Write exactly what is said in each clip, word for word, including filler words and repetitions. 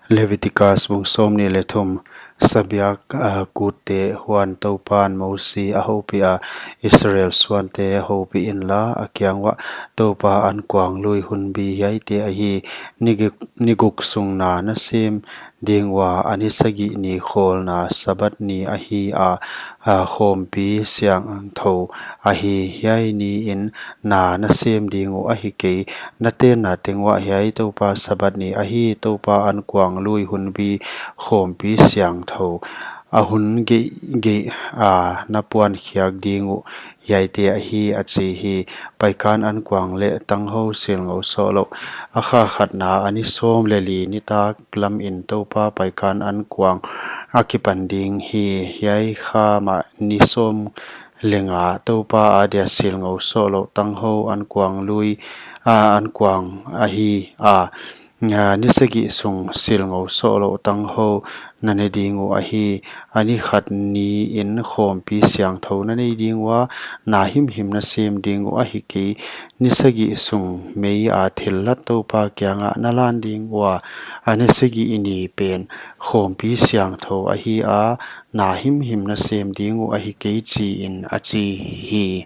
Leviticus bung sawmnih leh thum. Sabiak, ah, kutte. Huan Toupan Mosi a houpiha, Israel suante houpih inla, a kiang uah, Toupa ankuang lui hunbi hiaite ahi. Ni guk, ni guk sung na na sem ding ua, a ni sagih ni khawlna Sabbath ni ahi a, ah, khawmpi siangthou ahi. Hiai ni in na na sem ding uh ahi kei. Na tenna teng uah hiai Toupa Sabbath ni ahi. Toupa ankuang lui hunbi khawmpi siangthou, a hun geihgeih a na puankhiak ding uh hiaite ahi, a chi hi. Paikan ankuang leh tanghou silngou sohlouh. A kha khatna a ni sawm leh li nitak lam in Toupa paikan ankuang a kipan ding hi. Hiai kha mah ni sawm leh nga Toupa adia silngou sohlouh tanghou ankuang lui, a, ankuang ahi a. A, ni sagih sung silngou sohlouh tanghou na ne ding uh ahi. A ni khat ni in khawmpi siangthou na nei ding ua, na himhim na sem ding uh ahi kei. Ni sagih sung mei a thillat Toupa kiangah na lan ding ua, a ni sagih ni pen khawmpi siangthou ahi a, na himhim na sem ding uh ahi kei, chi in, a chi hi.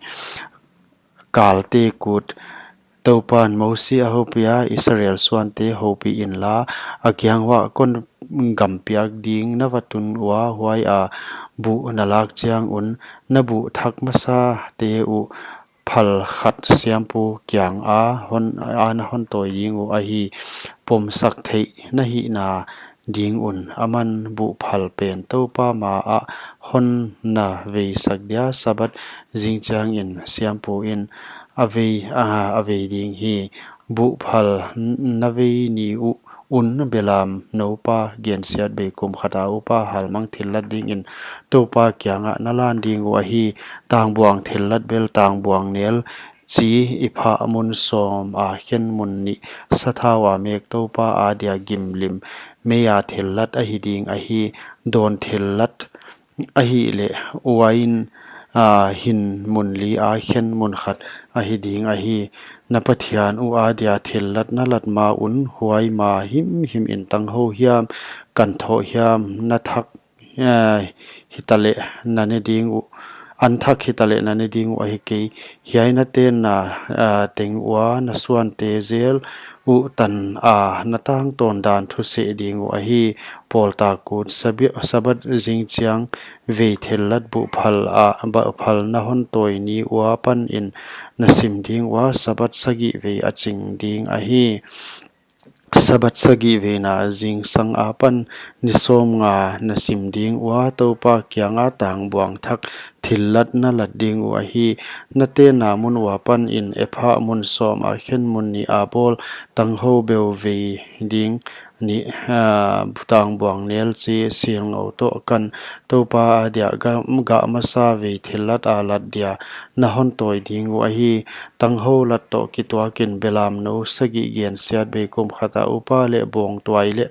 Kalte kut. Toupan Mosi a houpiha, Israel suante houpih inla, a kiang uah, kon gam piak ding na va tun ua, huai a buh na lak chiang un, na buh thak masate uh phal khat siampu kiang a hon, a na hon tawi ding uh ahi. Pomsak theih na hihna ding un, aman buh phal pen Toupa ma ah hon na veisak dia, Sabbath zing chiang in siampu in a vei, a, a vei ding hi. Buh phal n-, na vei ni uh un belamnou pa gensiatbei kum khat a upa halmang thillat ding in Toupa kiangah na lan ding uh ahi. Tangbuang thillat bel tangbuang nel chi i phah mun sawm a khen mun nih sathau a mek Toupa adia gimlim mei a thillat ahi ding ahi. Dawn thillat ahihleh uain, a, hin mun li a khen mun khat ahi ding ahi. Na Pathian uh adia thillat na lat ma un, huai ma himhim in tanghou hiam, kan thoh hiam, na thak, a, hitaleh na ne ding uh, an thak hitaleh na ne ding uh ahi kei. Hiai na tenna, a, teng ua na suante zel uh tan a na tangtawn dan thu seh ding uh ahi. Pawlta kut. Sabi-, Sabbath zing chiang vei thillat buh phal a, buh phal na hon tawi ni ua pan in na sim ding ua, Sabbath sagih vei a ching ding ahi. Sabbath sagih veina zingsang apan ni sawmnga na sim ding ua, Toupa kianga tangbuang thak thillat na lat ding uh ahi. Na tenna mun ua pan in ephah mun sawm a khen mun nih a bawl tanghou beu vei ding nih, a, tangbuang nel chi silngou toh kan Toupa adia gah, gah masa vei thillat a lat dia na hon tawi ding uh ahi. Tanghou lat toh kituakin belamnou sagih gensiatbei kum khat a upa leh bawngtuai leh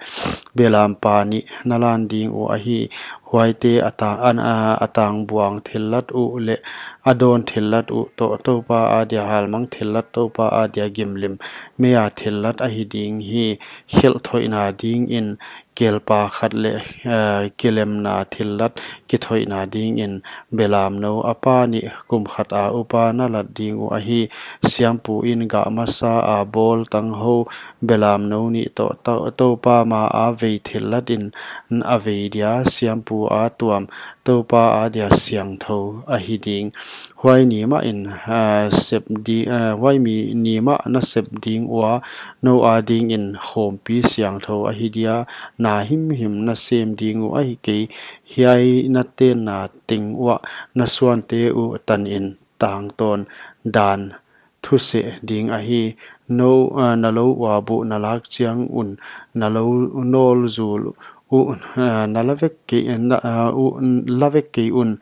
belampa nih na lan ding uh ahi. Huaite a ta-, an, a, a tangbuang thillat uh leh a dawn thillat uh toh Toupa adia halmang thillat Toupa adia gimlim mei a thillat ahi ding hi. Khelh thoihna dingin kelpa khat leh, eh, kilemna thillat kithoihna dingin belamnou a pa nih kum khat a upa na lat ding uh ahi. Siampu in gah masa a bawl tanghou belamnou nih toh, to-, Toupa ma a vei thillat in a vei dia, siampu a tuam Toupa adia siangthou ahi ding. Huai ni mah in, a, sep di-, a, huai mi ni mah na sep ding ua, nou adingin khawmpi siangthou ahi dia, na himhim na sem ding uh ahi kei. Hiai na tenna teng uah na suante uh tan in tangtawn dan thu seh ding ahi. Nou, a, na lou ua buh na lak chiang un, na lou nawl zul uh, a, na la vek kei, na, a, uh, la vek kei un,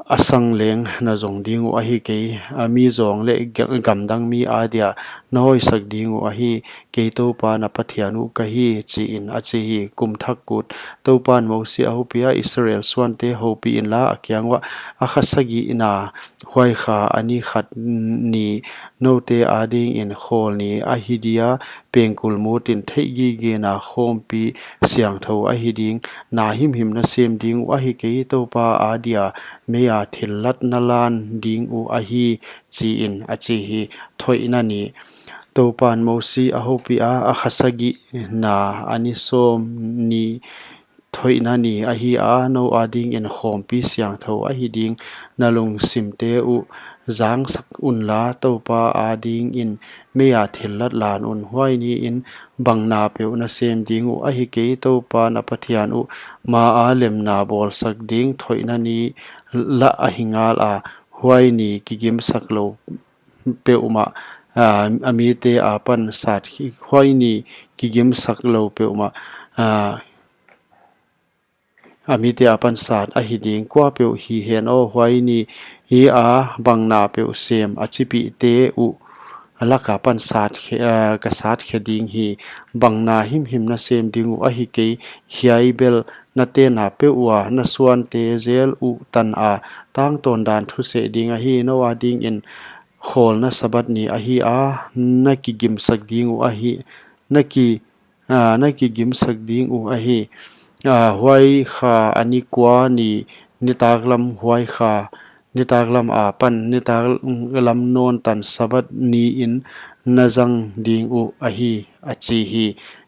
a sang leng na zong ding uh ahi kei. A, mi zawng leh ga-, gamdang mi adia na hoihsak ding uh ahi. kei Toupa na Pathian uh ka hi, chiin a chi hi. Kum thak kut. Toupan Mosi a houpiha, Israel suante houpih inla, a kiang uah, a kha sagihna, huai kha a ni khat ni, noute adingin khawl ni ahi dia, pengkul mutin theihgigena khawmpi siangthou ahi ding. Na himhim na sem ding uh ahi kei, Toupa adia meia thillat na lan ding uh ahi, chiin a chi hi. Thoihna ni. Toupan Mosi a houpiha, a kha sagihna, a ni sawm ni, thoihna ni ahi a, nou adingin khawmpi siangthou ahi ding. Na lungsimte uh zangsak unla, Toupa adingin meia thillat lan un. Huai niin bang na peuh na sem ding uh ahi kei, Toupa na Pathian uh maa lemna bawlsak ding. Thoihna ni lah ahi ngala, huai ni kigimsak lou peuhmah, a, a mite apan sat hi, huai ni kigimsak lou peuhmah, a, a mite apan sat ahi ding. Kuapeuh hi hen aw, huai ni hi a, bang na peuh sem a chipihte uh laka pan sat khe, a, ka sat khe ding hi. Bang na himhim na sem ding uh ahi kei, hiai bel na tenna peuh ua, na suante zel uh tana tangtawn dan thuseh ding ahi. Nou adingin khawlna Sabbath ni ahi a, na kigimsak ding uh ahi, na ki, a, na kigimsak ding uh ahi. A, huai kha a ni kua ni, nitaklam huai kha, nitaklam apan, nitaklam nawn tan Sabbath niin na zang ding uh ahi, a chi hi.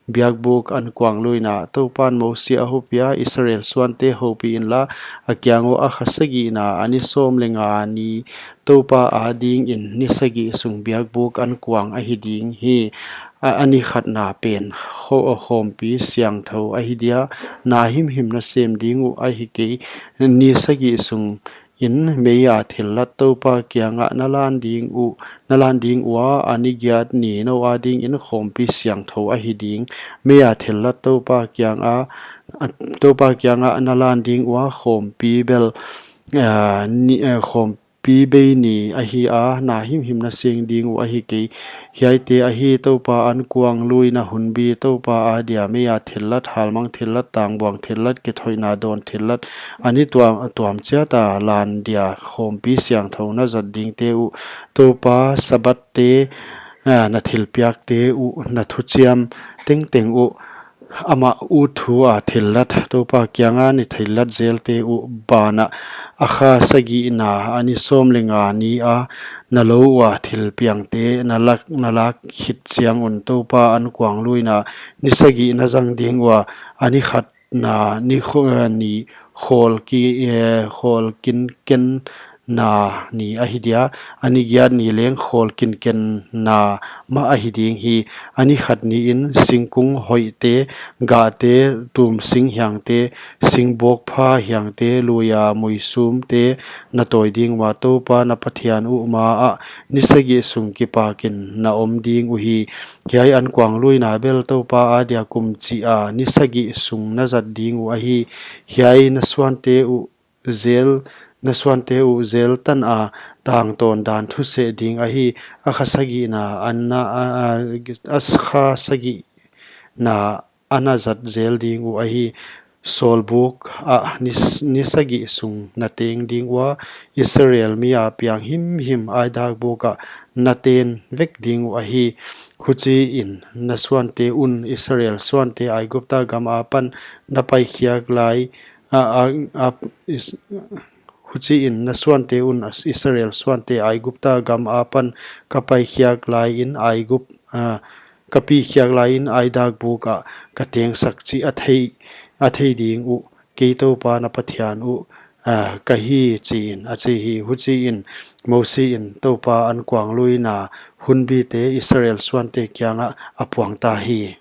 Biakbuk ankuangluina. Toupan Mosi a houpiha, Israel suante houpih inla, a kiang uah, a kha sagihna, a ni sawm leh nga ni, Toupa adingin ni sagih sung biakbuk ankuang ahi ding hi. A, a ni khatna pen kho-, khawmpi siangthou ahi dia, na himhim na sem ding uh ahi kei. Ni sagih sung in meia thillat Toupa kianga na lan ding uh, na lan ding ua, a ni giat ni nou adingin khawmpi siangthou ahi ding. Meia thillat Toupa kianga, Toupa kianga na lan ding ua, khawmpi bel, a, ni, a, khawmpi bei ni ahi a, na himhim na sem ding uh ahi kei. Hiaite ahi, Toupa ankuangluina hunbi, Toupa adia meia thillat, halmang thillat, tangbuang thillat, kithoihna dawn thillat, a ni tuam, tuam chiata lan dia khawmpi siangthou na zat dingte uh, Toupa Sabbath te, a, na thilpiakte uh, na thuchiam tengteng uh, amah utthua thillat, Toupa kianga na thillat zelte uh banah, a kha sagihna, a ni sawm leh nga ni a, na lou ua thilpiangte na lak, na lak khit chiang un, Toupa ankuangluina ni sagih na zang ding ua, a ni khatna ni kho-, ni khawl ki, eh, khawl kinken na ni ahi dia, a ni giat ni leng khawl kinken na mah ahi ding hi. A ni khat niin singkung hoihte, gahte, tum sing hiangte, singbawkpha hiangte, luia muisumte na tawi ding ua, Toupa na Pathian uh maah ni sagih sung kipakin na om ding uhi. Hiai ankuangluina bel Toupa adia kum chih a ni sagih sung na zat ding uh ahi. Hiai na suante uh zel, na suante uh zel tana tangtawn dan thuseh ding ahi. A kha sagihna, a na, a, a, a kha sagihna a na zat zel ding uh ahi. Sawlbuk ah ni, ni sagih sung na teng ding ua, Israel mi apiang himhim aidakbuk ah na ten vek ding uh ahi. Huchiin na suante un Israel suante Aigupta gam apan na paikhiak lai, a, a, a, is, huchiin na suante un Israel suante Aigupta gam apan ka paikhiak laiin Aigup, a, ka pikhiak laiin aidakbuk ah ka tengsak chih a thei, a thei ding uh, kei Toupa na Pathian uh, a, ka hi, chiin a chi hi. Huchiin Mosi in Toupa ankuangluina hunbite Israel suante kiangah a puangta hi.